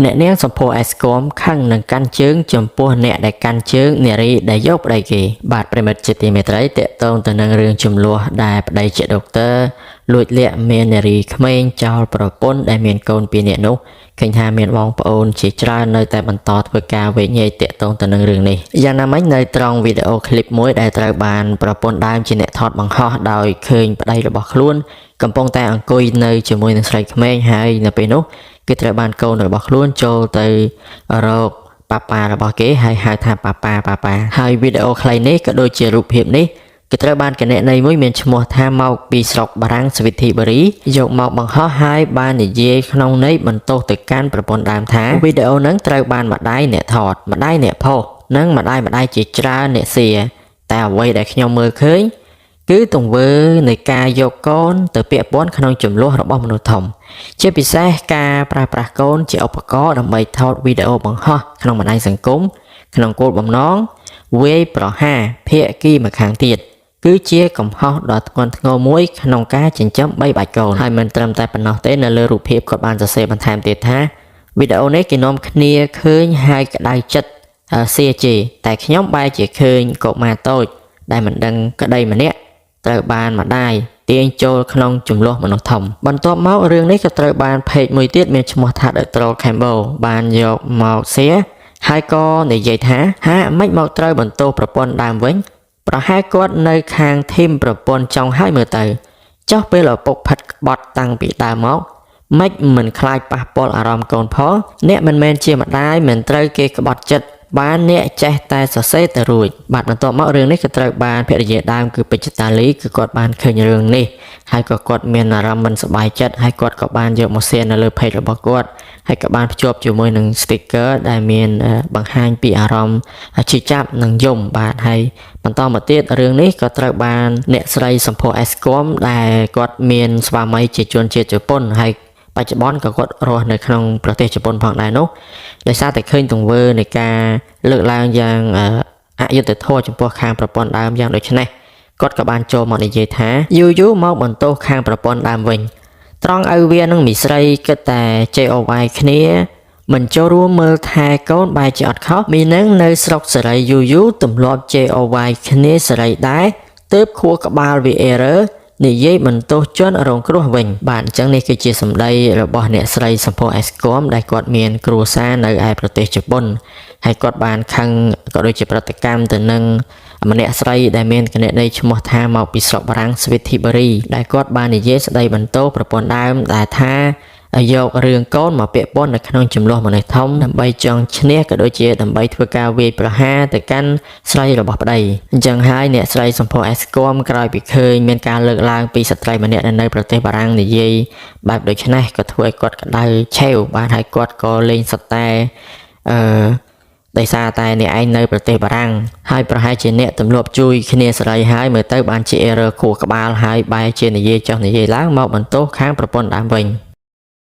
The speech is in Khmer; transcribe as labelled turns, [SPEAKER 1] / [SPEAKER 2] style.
[SPEAKER 1] អ្នកនាងសម្ផស្សអេសគមខឹងនឹងកាន់ជើងចំពោះអ្នកដែលកាន់ជើងនារីដែលយកប្តីគេបាទប្រិមិត្តជាទីមេត្រីតកតងទៅនឹងរឿងចំនួនដែលប្តីជាដុកទ័រលួចលាក់មាននារីក្មេងចោលប្រពន្ធដែលមានកូនពីរនាក់នោះឃើញថាមានបងប្អូនជាច្រើននៅតែបន្តធ្វើការវែកញែកតាក់ទងទៅនឹងរឿងនេះយ៉ាងណាមិញនៅត្រង់វីដេអូឃ្លីបមួយដែលត្រូវបានប្រពន្ធដើមជាអ្នកថតបង្ហោះដោយឃើញប្តីរបស់ខ្លួនកំពុងតែអង្គុយនៅជាមួយនឹងស្រីក្មេងហើយនៅពេលនោះគឺត្រូវបានកូនរបស់ខ្លួនចូលទៅរកប៉ាប៉ារបស់គេហើយហៅថាប៉ាប៉ាប៉ាប៉ាហើយវីដេអូខ្លីនេះក៏ដូចជារូបភាពនេះគេត្រូវបានគណនីមួយមានឈ្មោះថាមកពីស្រុកបារាំងសវិធីបុរីយកមកបង្ហោះហើយបាននិយាយក្នុងន័យបន្ទោសទៅកាន់ប្រពន្ធដើមថាវីដេអូហ្នឹងត្រូវបានម្ដាយអ្នកថតម្ដាយអ្នកផុសនិងម្ដាយម្ដាយជាច្រើនអ្នកសៀតែអ្វីដែលខ្ញុំមើលឃើញគឺទង្វើនៃការយកកូនទៅពាក់ព័ន្ធក្នុងចំនួនរបស់មនុស្សធំជាពិសេសការប្រើប្រាស់កូនជាឧបករណ៍ដើម្បីថតវីដេអូបង្ហោះក្នុងបណ្ដាញសង្គមក្នុងគោលបំណងវាយប្រហារភាគីម្ខាងទៀតគឺជាកំហុសដ៏ធ្ងន់ធ្ងរមួយក្នុងការចិញ្ចឹមបីបាច់កូនហើយមិនត្រឹមតែប៉ុណ្ណោះទេនៅលើរូបភាពគាត់បានសរសេរបន្ថែមទៀតថាវីដេអូនេះគេនាំគ្នាឃើញហើយក្តៅចិត្តសៀជេតែខ្ញុំបែរជាឃើញកុមារតូចដែលមិនដឹងក្តីម្នាក់ត្រូវបានម្ដាយទាញចូលក្នុងចំនួនមនុស្សធំបន្ទាប់មករឿងនេះក៏ត្រូវបានផេកមួយទៀតមានឈ្មោះថា The Troll Cambo បានយកមកសៀហើយក៏និយាយថាហាមិនមកត្រូវបន្ទោសប្រពន្ធដើមវិញប្រហែលគាត់នៅខាងធីមប្រពន្ធចង់ឲ្យមើលទៅចុះពេលឪពុកផិតក្បត់តាំងពីដើមមកមិនមិនខ្លាចប៉ះពាល់អារម្មណ៍កូនផងអ្នកមិនមែនជាម្ដាយមិនត្រូវគេក្បត់ចិត្តបានអ្នកចេះតែសរសេរទៅរួចបាទបន្ទាប់មករឿងនេះក៏ត្រូវបានភរិយាដើមគឺពេជ្រតាលីគឺគាត់បានឃើញរឿងនេះហើយក៏គាត់មានអារម្មណ៍មិនសប្បាយចិត្តហើយគាត់ក៏បានយកមក share នៅលើ page របស់គាត់ហើយក៏បានភ្ជាប់ជាមួយនឹង sticker ដែលមានបង្ហាញពីអារម្មណ៍ឈឺចាប់និងយំបាទហើយបន្តមកទៀតរឿងនេះក៏ត្រូវបានអ្នកស្រីសម្ផស្សអេសគមដែលគាត់មានស្វាមីជាជនជាតិជប៉ុនហើយបច្ចុប្បន្នក៏គាត់រស់នៅក្នុងប្រទេសជប៉ុនផងដែរនោះដោយសារតែឃើញទង្វើនៃការលើកឡើងយ៉ាងអយុត្តិធម៌ចំពោះខាងប្រពន្ធដើមយ៉ាងដូចនេះគាត់ក៏បានចូលមកនិយាយថាយូរយូរមកបន្ទោសខាងប្រពន្ធដើមវិញត្រង់ឲ្យវានឹងមីស្រីគិតតែ JOY គ្នាមិនចូលរួមមើលថែកូនបែរជាអត់ខុសមីនឹងនៅស្រុកសេរីយូរយូរទម្លាប់ JOY គ្នាសេរីដែរទើបខួរក្បាលវា error និយាយបន្ទោសជនរងគ្រោះវិញបាទអញ្ចឹងនេះគឺជាសម្ដីរបស់អ្នកស្រីសម្ផស្សអេសគមដែលគាត់មានគ្រួសារនៅឯប្រទេសជប៉ុនហើយគាត់បានខឹងក៏ដូចជាប្រតិកម្មទៅនឹងម្នាក់ស្រីដែលមានគណនីឈ្មោះថាមកពីស្រុកបារាំងស្វីធីបូរីដែលគាត់បាននិយាយស្ដីបន្ទោសប្រពន្ធដើមដែលថាយករឿងកូនមកពាក់ព័ន្ធនៅក្នុងចំនួនមនុស្សធំដើម្បីចង់ឈ្នះក៏ដូចជាដើម្បីធ្វើការវាយប្រហារទៅកាន់ស្រីរបស់ប្តីអញ្ចឹងហើយអ្នកស្រីសម្ផស្សអេសគមក្រោយពីឃើញមានការលើកឡើងពីស្ត្រីម្នាក់ដែលនៅប្រទេសបារាំងនិយាយបែបដូចនេះក៏ធ្វើឲ្យគាត់ក្តៅឆេវបានហើយគាត់ក៏លេងសតែអឺដោយសារតែអ្នកឯងនៅប្រទេសបារាំងហើយប្រហែលជាអ្នកទម្លាប់ជួយគ្នាស្រីហើយមើលទៅបានជា error ខួរក្បាលហើយបែរជានិយាយចុះនិយាយឡើងមកបន្ទោសខាងប្រពន្ធដើមវិញ។